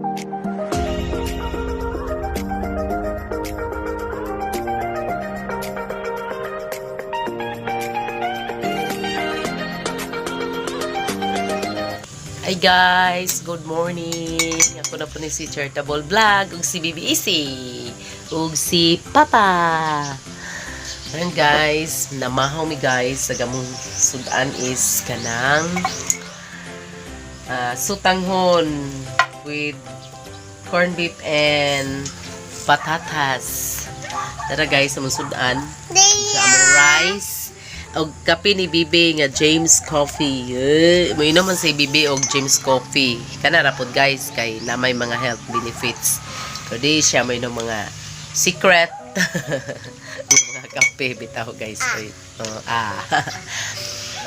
Hi guys, good morning. Ako na po ni si Charitable Vlog ug si Bibi Isi ug si Papa. Ayan guys, namahaw mi guys sa gamong sudan is kanang sutanghon with corned beef and patatas. Tara guys, among sudan. Sa among rice og kape ni Bibi nga James Coffee. Eh, moinom man si Bibi og James Coffee. Kana ra pod guys kay na may mga health benefits. Pero di siya moinom mga secret yung mga kape bitaw guys. Oy. Oh, ah.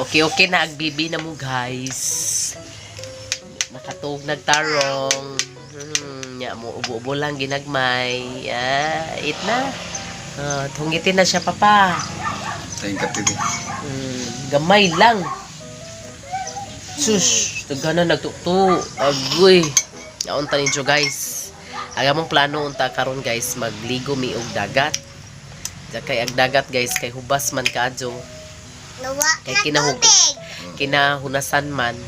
Okay, okay na ag Bibi na mo guys. Nakatug nagtarong. Nya mo ubo-ubo lang ginagmay. Ah, eat na. Tungitin na siya, papa. Tayong kape be. Gamay lang. Sus, daghan na nagtukto. Agoy. Naunta ninyo guys. Ang among plano unta karon guys, magligo mi og dagat. Di kay ang dagat guys kay hubas man kaadyo. Nawa Kay na kinahug tubig. kinahunasan man.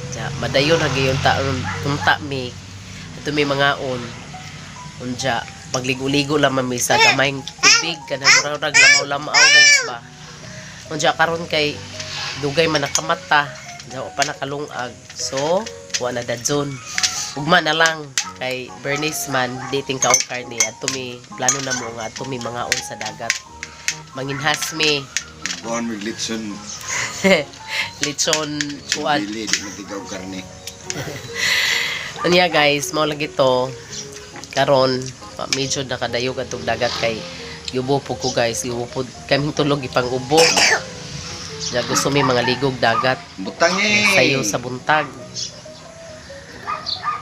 Ja, madayon ra gyud ta unta mi. Ato mi mangaon. Unja, pagligo-ligo lang man mi sa gamayng tubig kanang murag lamaw-lamaw guys ba. Unja karon kay dugay man nakamata, unja wa pa nakalungag. So, wa na dadson. Ugma na lang kay Bernice man di ting kaon karne adto mi plano na mo nga adto mi mangaon sa dagat. Manginhas mi Buwan mig litson. Lechon kuan. Bili, di matigaw karne. Unya guys, mao lagi to karon medyo nakadayog atong dagat kay yubo po ko guys, yubo po kaming tulog ipang ubo. Ja gusto mi mga ligog dagat. Butang eh! Sayo sa buntag.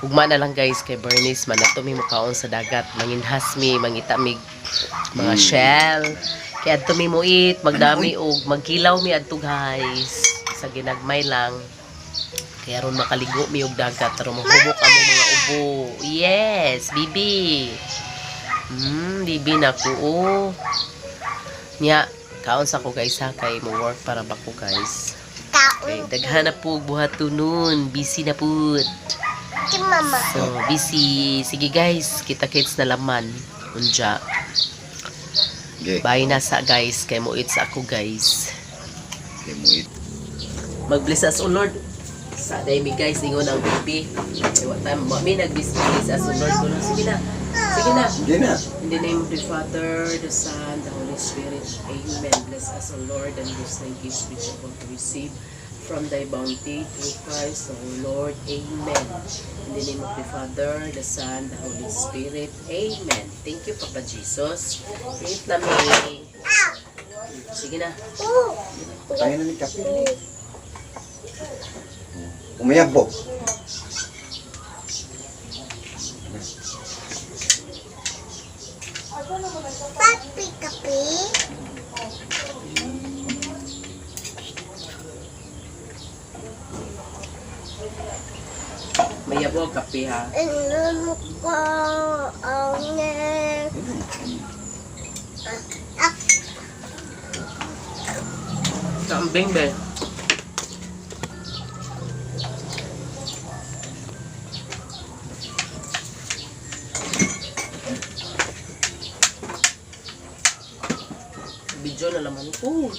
Ugma na lang guys kay Bernice man ato mi mukaon sa dagat, manginhas mi, mangita mi mga shell. Kay adto mi muit, magdami og magkilaw mi adto guys. Sa ginagmay lang. Kaya aron makaligo mi og dagat aron mahubok among mga ubo. Yes, bibi. Bibi na ko. Oh. Nya, kaon sa ko guys ha kay mo work para ba ko guys. Okay, Kaon. daghan na po buhaton nun. Busy na pud. Si mama. So, busy. Sige guys, kita-kits na laman. Unja. Okay. Bye na sa guys. Kay mo sa ako guys. Okay, muit. Mag-bless us, O Lord. Sa day mi guys, ingon ang baby. Ay, wa tayo, mi nag-bless us, O Lord. Kuno, sige na. Sige na. Sige na. In the name of the Father, the Son, the Holy Spirit. Amen. Bless us, O Lord, and these thy gifts which are about to receive from thy bounty through Christ our Lord. Amen. In the name of the Father, the Son, the Holy Spirit. Amen. Thank you, Papa Jesus. Wait na may. Sige na. Tayo na ni kape. Umayabo. Papi kape. Mayabo ang kape ha. Inom ko ang ah, Kambing be. Video na laman ko.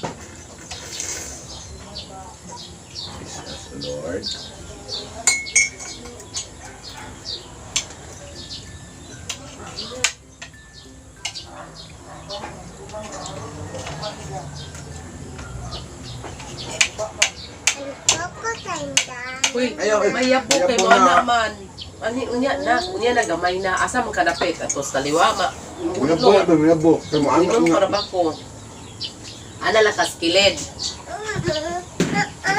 Bless us, O Lord. Ang koko tanda. Uy, Ayaw, eh. mayabo kay Mayabo mo na. naman. Ani unya na, unya na gamay na. Asa man kanapit atos kaliwa ma. Umayabo na, umayabo. Kaya mo Inom anak para nga. ba ko? Ana lakas kilid. Ano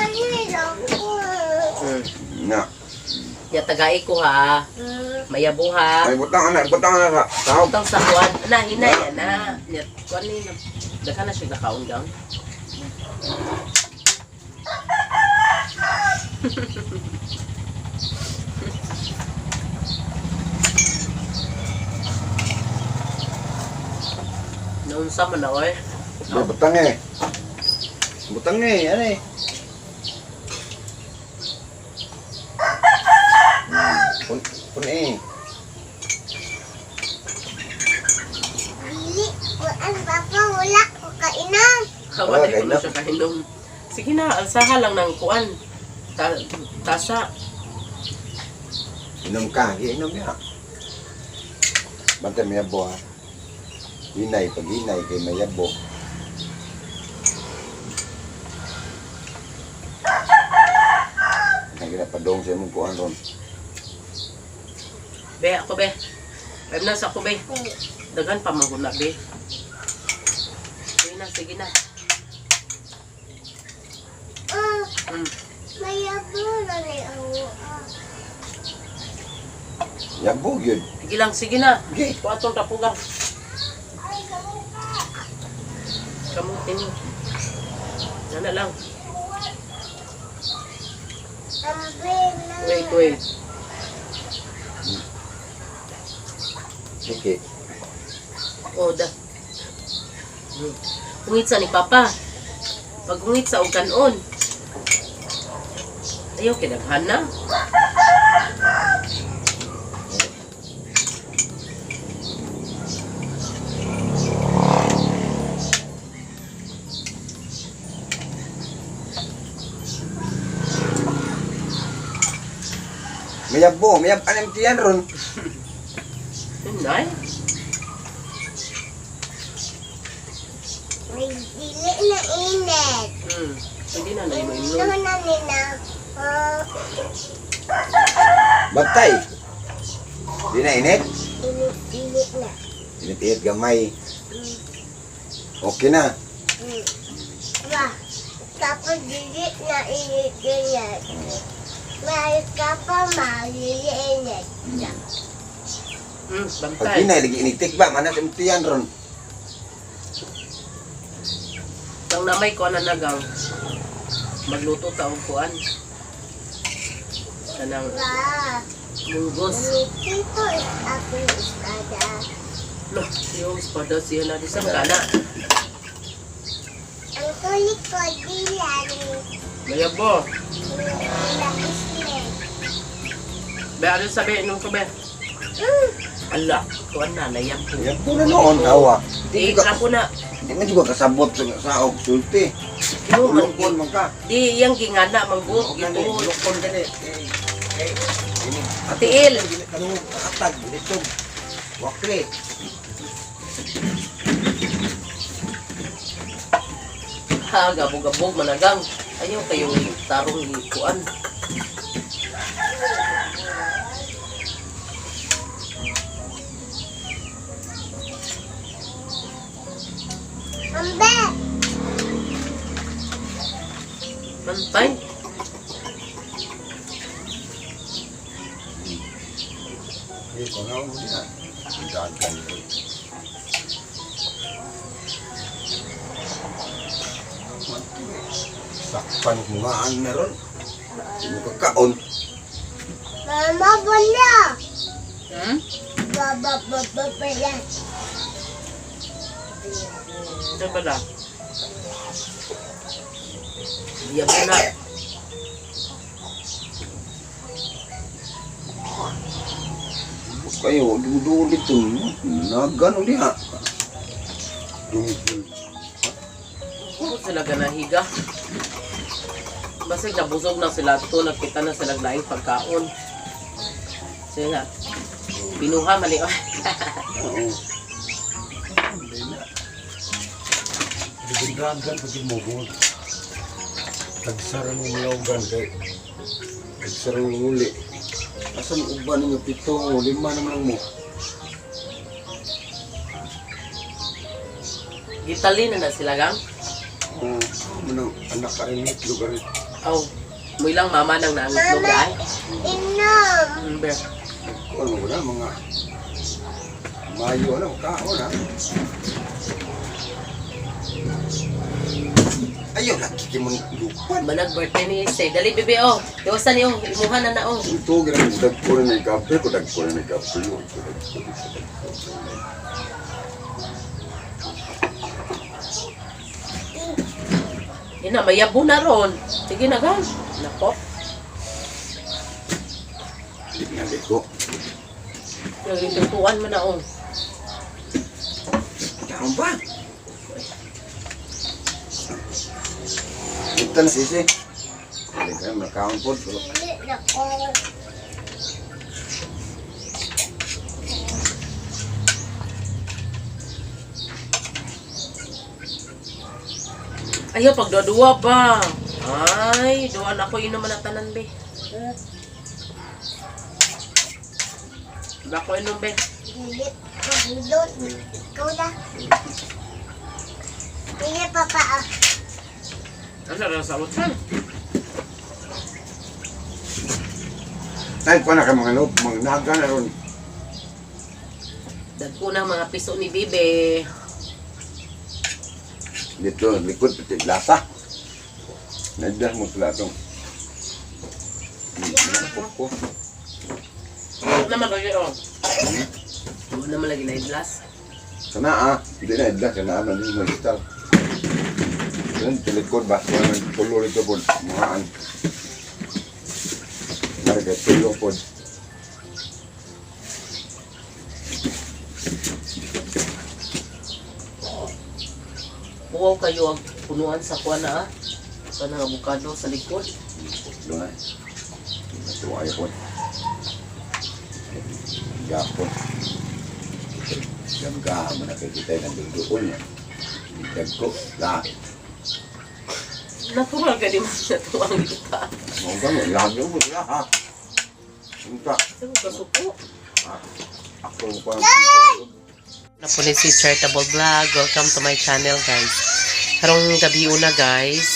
lang ko? Na. Ya tagai ko ha. Mayabo ha. Ay, butang anak, butang anak ka. Tao. Utang sa kuan. Na hinay na. Nya kuan ni daghan na siya nakaon gang. Unsa man na oy. Be, butang eh. Butang eh, ano eh. Pun, pun eh. Dili, kuan papa, wala ko kainom. Wala kay ko na na. siya kahinom. Sige na, alsaha lang ng kuan. Tasa. Inom ka, inom niya. Bantay mayabo ha. Hinay, pag hinay kay mayabo. Naginapadong sa imong kuan ron. Be, ako be. Be na sa ako be. Daghan pa man na be. Sige na, sige na. Ah, mayabo na ni awo. Yabo yun. Sige lang, sige na. Okay. Kuatong tapuga. Kamu ini. Nana lang. Ambe na. Wait, wait. Sige. Oh, da. Ungit sa ni Papa. Pag ungit sa og kanon. Ayaw kinaghan na. Mayabo, mayab anam tiyan ron. Hinay. May dili na init. Hindi na na Ino inom. na nina. Oh, Bantay. Di na init. init, dili na. Init-init gamay. Okay na. Ba, tapos dili na init init. May ka pa malili init. Pag Bantay. hinay, lagi initik ba? Manas imong tiyan ron. Nang namay ko na nagang magluto ta og kuan. Kanang Ba, munggos. tito is akong espada. Loh, yung espada siya na di sa kana. Ang kulit ko dilan. Mayabo. Wala islet. Be, ano sabi inom ko be? Ala, kuan na layam ko. Yabo na noon, awa. Di Di ka, ka ko na. di man juga kasabot sa saog sulti. Kino man Ulukon man ka. Di yang gingana manggut Gani, gituod. ulukon gani. Eh, eh, ini. Tiil. Dili ka nung atag, dili Wakli. Ha, gabog-gabog managang. Ayaw kayong tarong ikuan. Ambe! Mantay. Eh, kung ako mo niya. Ang dagan. Sakpan kung nga ang meron. Hindi mo kakaon. Mama, bala! Hmm? Baba, baba, bala. Ito pala. Biyag na. Kayo, dumudulit ito. Nagan uli ha. Dumudul. Puro sila ganahiga. Basig nabusog na sila to, nagkita na sila laing pagkaon. Sige nga. Pinuha man ni. Oo. Hindi na. Dagan pag mo kung tagsara mo malawgan kay Tagsara mo uli. Asan uban ninyo? Pito, lima naman lang mo. Gitali na na sila gang. Oo. Manang anak ka rin itlog rin. Aw, mo ilang mama nang nangitlog Mama, ay. inom! Be. Ano wala mga Mayo ano, kaon ha. Ayaw, lagi mo lupan. Manag birthday ni Say. Dali bebe oh. Iwasan niyo, imuha na na oh. Ito, ganun, dagko na may kape, ko dagko na may kape, ko dagko na dagko na. Ina, mayabo na ron. Sige na, gan. Nako. Di na liko. Naglutuan mo na, oh. Kaon pa. Ito na sisi. Hindi kayo makaon po. Dili na ko. Ayaw, pagdadua ba? Ay, duan ako yun naman ang tanan, be. Bako inom, be. Dili. Pagilot. Ikaw na. Dili, papa. Ah. Ano na sa utan? Ay, kuha na kayo mga loob. Mga naga na ron. Dagko na mga piso ni Bibe. Dito, likod, pati lasa. Nagdas mo sila itong. Ko. Huwag naman lagi, oh. Huwag naman lagi na idlas. Sana ah, hindi na idlas, sana ah, nandun mo istal. Yan, tilikod ba? Yan, tulo rito po. Mga an. Narga, tulo po. Buwaw kayo ang punuan sa kuha na, ah. Sa ng abukado sa likod. Doon na. Natuwa ayaw po. Gapon. Gangga mo na kay kita ng duduon niya. Dagko, lahat. Natural ka di man natuwa ang kita. Mga gano'n, lagi mo sila ha. Unta, Saan ka suko? ako pa ang pito. Napuni si Charitable Vlog. Welcome to my channel, guys. Karong gabi una, guys,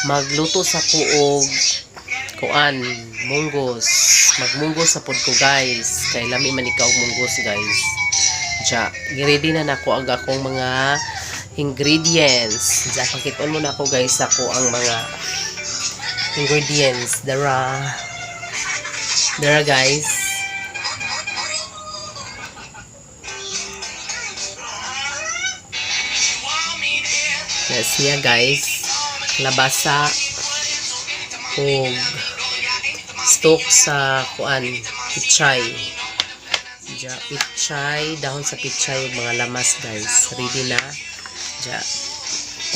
magluto sa kuog kuan, munggos. Magmunggos sa pod ko, guys. Kay lami man ikaw og munggos, guys. Ja, giready na nako ang akong mga ingredients. Ja, pakiton mo na ako, guys, ako ang mga ingredients. Dara. Dara, guys. Yes, niya guys. Labasa ug stock sa kuan pichay. Ja, pichay, dahon sa pichay ug mga lamas guys. Ready na. Ja.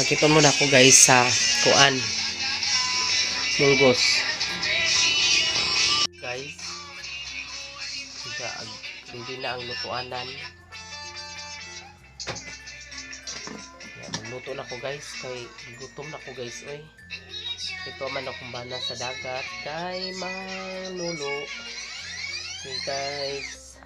Pakita mo na ako guys sa kuan. Munggos. Guys. Ja, ready na ang lutuanan. Yan, magluto na ko guys kay gutom na ko guys oy. Ito man akong bana sa dagat kay Manolo. Okay guys.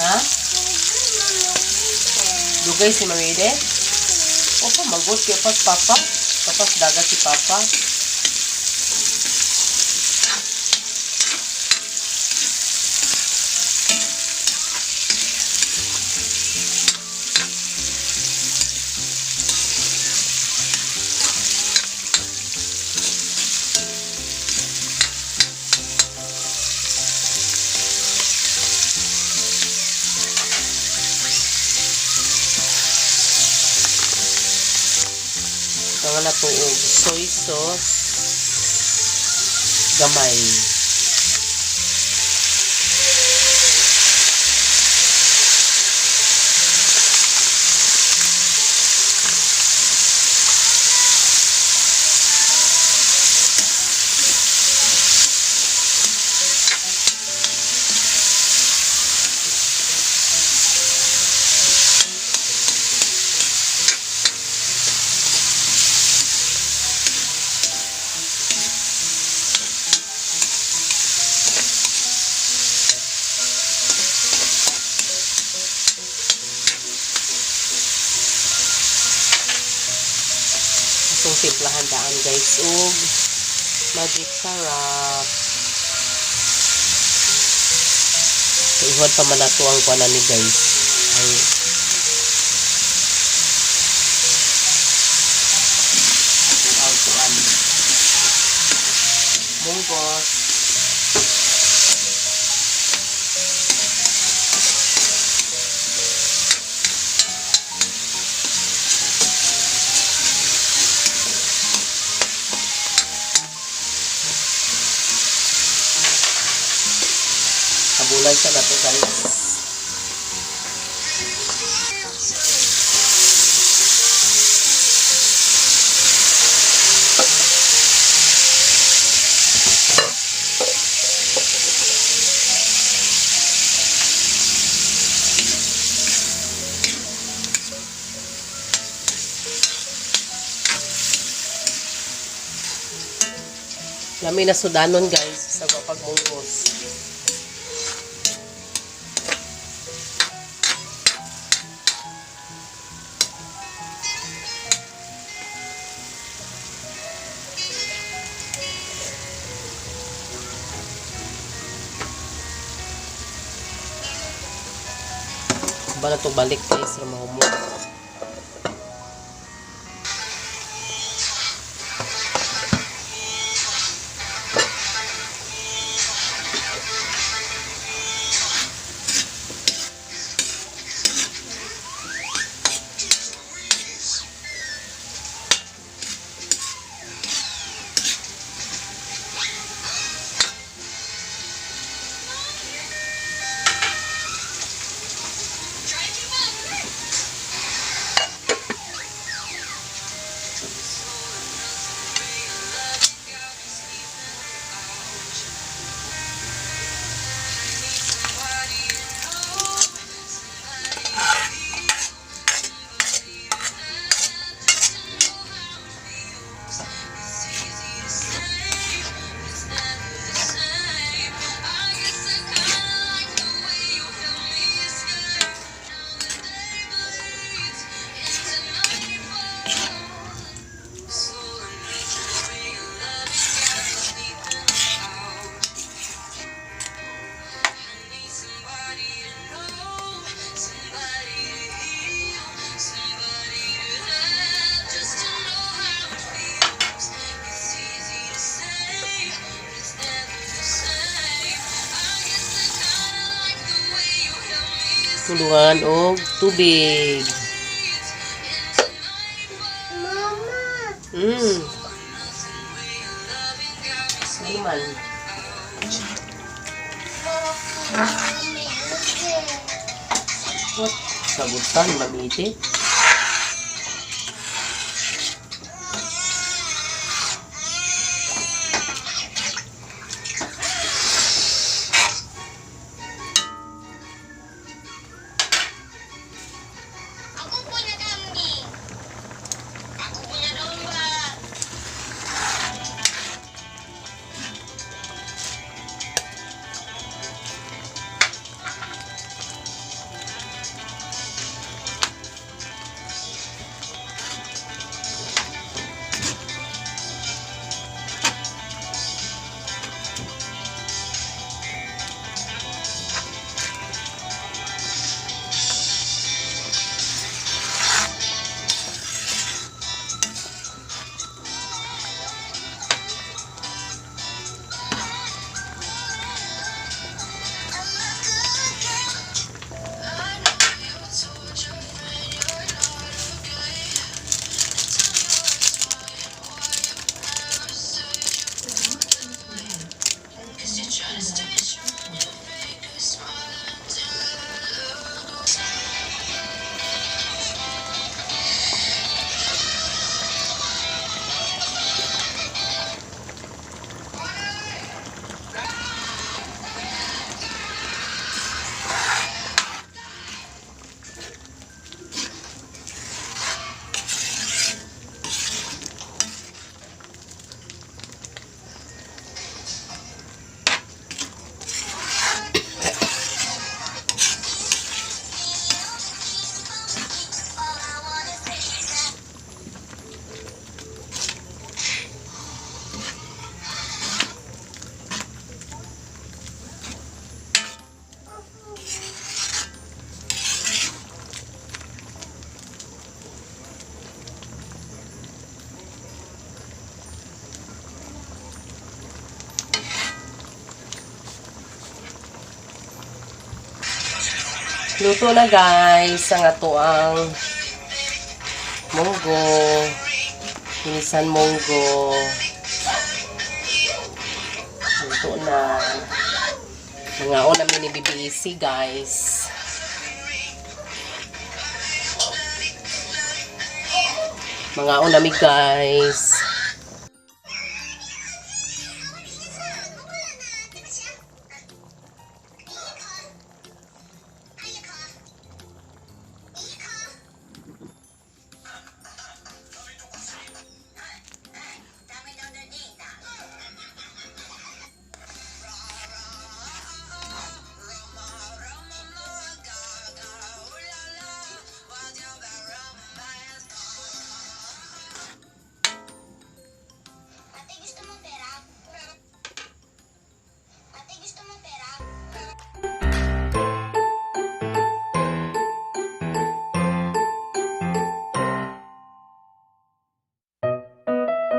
Ha? Dugay si Mamide? Opo, magod kay pas papa. Tapas dagat si papa. Kulangan na to og soy sauce gamay. Atong timplahan daan, guys, og magic sarap. So, ihod pa man nato ang kuan ni, guys. Ang ang kuan. Munggos. Habulan sa nato, guys. Lami na sudanon, guys, sa pagmunggos. Ba na to balik, guys, sa mahumo. Tulungan og tubig. Mama. Ano man? What? Sagutan, mamiti. Aku punya kambing. Aku punya domba. Luto na, guys, ang ato ang munggo. Ginisan munggo. Luto na. Mga una mini BBC, guys. Mga una mi, guys.